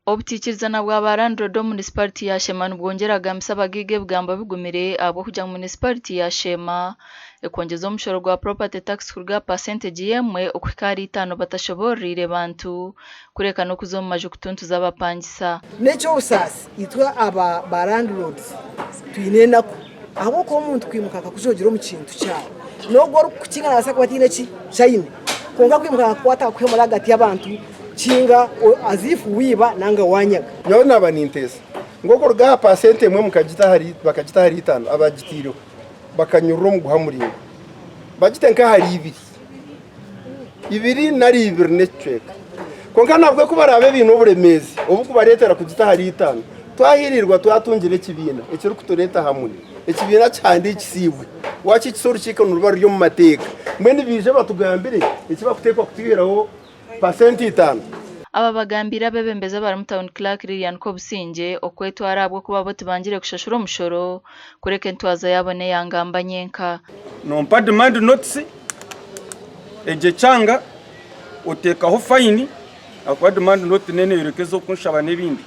Obutaikirizana bwa ba landlord omu munisiparite ya Sheema nibwongyera kugambisa abagaiga ebigambo bigumire ahabw'okugira ngu munisiparite ya Sheema ekwongyeza omushoro gwa property tax kuruga aha pasentegyi emwe okuhika ahari itaano batashoboororeire bantu kureka n'okuza omu maju kutuntuza abapangisa. N'eky'obusaasi itwe aba ba landlords twine enaku ahabw'okuba omuntu kwimuka akakujogyera omu kintu kyawe n'ogwo orikukukinga nabaasa kuba ataine ki aine kwonka kwimuka akakukwata akakuhemura ahagati y'abantu kinga as if wiiba nanga wanyaga. Nyowe naaba ninteesa ngu okuruga aha paasenti emwe mukagita ahari bakagita ahari itaano abagitaireho bakanyurura omuguha muraingwa bagite nk'ahari ibiri, ibiri nari ibiri n'ekicweka. Kwonka nabwo ku baraabe baine oburemeezi oburikubareetera kugita ahari itaano, twahiirirwa twatungira ekibiina ekirikutureeta hamwe, ekibiina kihandiikisiibwe, waakihikisa orukiiko niruba ruri omu mateeka, mbwenu baije batugambire eki barikuteekwa kutwihiraho Pasenti itaano. Aba bagambiire abeebembezi abarimu Town Clerk Lilian Kobusingye okwetwara ahabw'okuba bo tibangire kushashura omushoro kureka entwaza yaabo n'eya ngamba nyenka. Nompa demand notice egyo ekyanga oteekaho fayini ahakuba demand notice neeyoreka ez'okunshaba n'ebindi.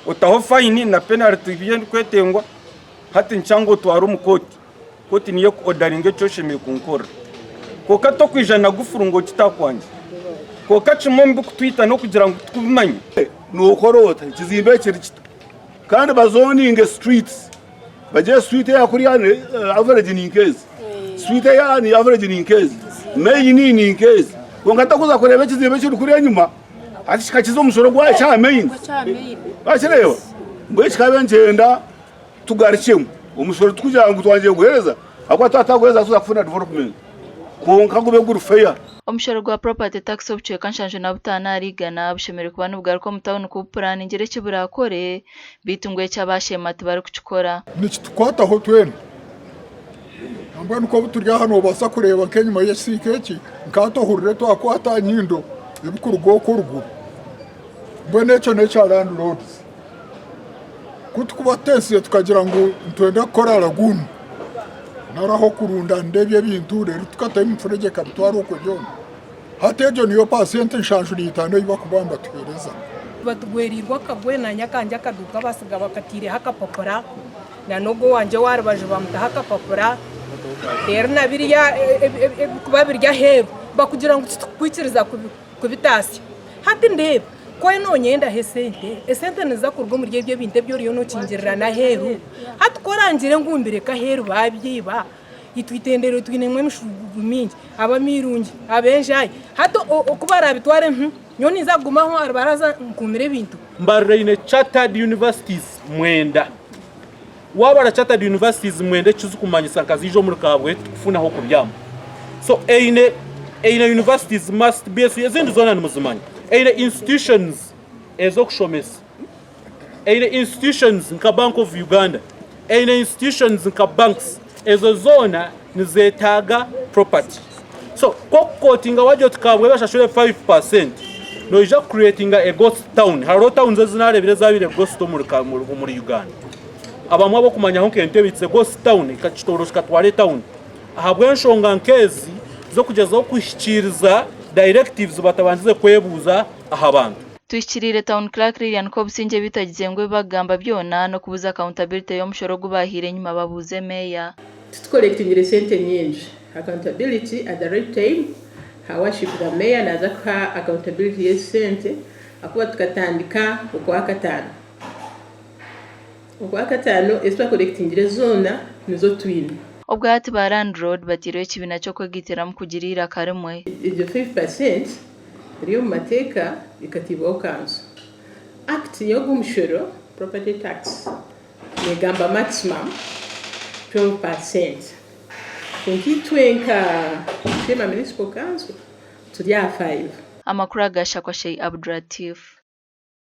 Otaho fayini na penalty ebirikwetengwa hati nikyanga otware omu kooti. Kooti niyo ekuodaringa eki oshemereire kunkorera. Kwonka tokwija na gufuru ngu ogite aha kwangye. Kwonka kimwe omu bikutwita n'okugira ngu tikubimanya. Nookora ota? Ekizimbe kiri kita? Kandi bazoninge streets bagire street eya kuriya average ni nk'ezi, street eya ni average ni nk'ezi, main ni nk'ezi. Kwonka tokuza kureeba ekizimbe ekiri kuriya enyima hati kikakiza omushoro gwayo ekya main. Wakireeba? Mbwenu kikaba nikyenda Tugarukyemu omushoro tikugira ngu twangire kuguheereza ahabw'okuba twaba twaguheereza tituza kufuna development kwonka gube guri fair. Omushoro gwa Property Tax obucweka 75 ahari igana bushemereire kuba nibugaruka omu tauni kubupuraningira eki buraakore beitu ngu eki aba Sheema tibarikukikora. Nikitukwataho twena. Nambwenu nk'obu turi aha noobaasa kureeba nk'enyima y'ekisiika eki, nk'ahati ohurire twakwata aha nyindo ebirikuruga okwo oruguru. Mbwenu ekyo n'ekya landlords. Ku turikuba tuteesize tukagira ngu nitwenda kukora laguuni nari ah'okurundanira ebyo ebintu reero tukataho emifuregye ekabitwara okwo byona. Hati egyo niyo paasenti 75 ei barikuba nibatuheereza. Batugwereirwe akagwe naanye akangye akaduuka basiga bakataireho akapapura na n'ogwo owangye owa rubaju bamutaho akapapura reero na biriya ebirikuba biri aheeru bakugira ngu titukukwikiriza kubitaasya. Hati ndeeba ku oriyo noonyendaho esente, esente niziza kuruga omuri ebyo ebintu ebi oriyo nookingirira n'aheeru. Hati ku orangire ngu mbireke aheeru baabyiba, itwe eitendero twinemu emishuugugu mingi, ab'amairungi, ab'enjaayi. Hati ku baraabitware, nyowe ninza kugumaho aha rubaraza nkuumire ebintu. Mbarara eine Chartered Universities mwenda. Waabara Chartered Universities mwenda ekizikumanyisa nka ziija omuri Kabwe tikufuna ah'okubyama. So eine eine universities must be ezindi zoona nimuzimanya. Eine institutions ez'okushomesa. Eine institutions nka Bank of Uganda. Eine institutions nka banks. Ezo zoona nizetaaga property. So ku okukotinga wagira oti Kabwe bashashure 5%, noija ku creatinga a ghost town. Hariho towns ezi nareebire ezabaire ghost omuri omuri Uganda. Abamwe abokumanyaho nk'Entebbe it's a ghost town, ekitooro kikatwara etown. Ahabw'enshonga nk'ezi z'okugyezaho kuhikiiriza directives batabandize kwebuuza aha bantu. Tuhikiriire Town Clerk Lilian Kobusingye beitu agize ngu ebi bakugamba byona n'okubuza accountability y'omushoro ogu baahaire enyima babuuze Meeya. Titukolectingire sente nyingi. Accountability at the right time, Her Worship the Mayor naaza kuha accountability y'ezi sente ahakuba tukatandika Okwakataano. Okwakataano ezi twakolectingire zoona nizo twine. Obwo hati ba landlord bataireho ekibiina ky'okwegaitiramu kugira eiraka rimwe. Egyo 5% eri omu mateeka ekateibwaho kanso. Act y'ogu mushoro, Property Tax, negamba maximum 12%. Kwonka itwe nka Sheema Municipal Council turi aha five. Amakuru aga Shakwashei Abdulatif.